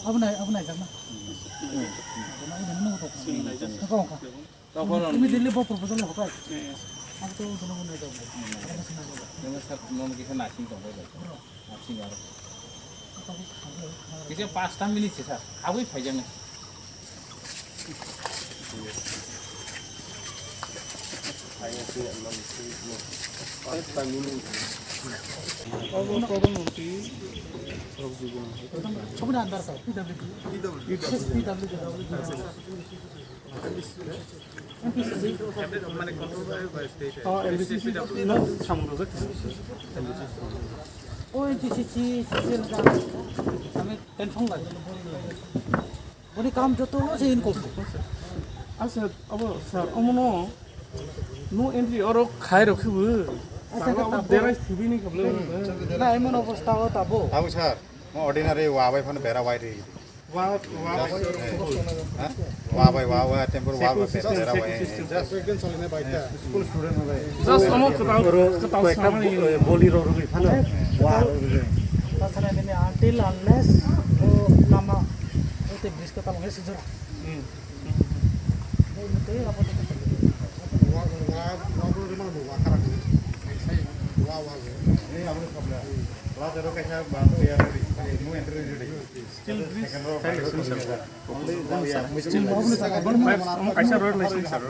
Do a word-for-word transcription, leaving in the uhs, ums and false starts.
Abonai, abonai, jama. Tokon. Tokon. Immediately bo proposal hokai. Ang to jono nai jabo. Nang sa non kisa nasing tong bai. Nasing aro. Kisa pasta minute sir. Abui phai jang. Pasta minute. Abo koron murti. Chobna andar sa, P W D. P W D. P W D. O N G C C no samung rwjak. O N G C C, C C L jang kami tension lai. Boni kam joto se in korbo. Asa, abo sir, omono no entry oro khai rokhe bo. Asa, sir, tabo. Derai thibini kablo. Na, emon obostha o tabo. Tabo sir, mo ordinary wa bai phano bera wai ri. Wa, wa, wa. Ha? Wa bai, wa, wa, temporary wa bai, safety system, bera, bera, safety system. Just ekjon solina bai ta. School student bai. Just amo kwtal, kwtal samani. Boli rok rwgwi phano. Wa rok rwgwi. Tasara bini until unless o lama o te bridge kwtal wngkhe sijora. Hmm. Wa, wa, wa, wa, wa, wa, kharak. Sai wa, wa, wa. Ei, amo khabla. Wa, jaro kaisa ba, ya, no entry ready. Still bridge. Second row, second row. Still bridge. Omo kaisa road license, sir.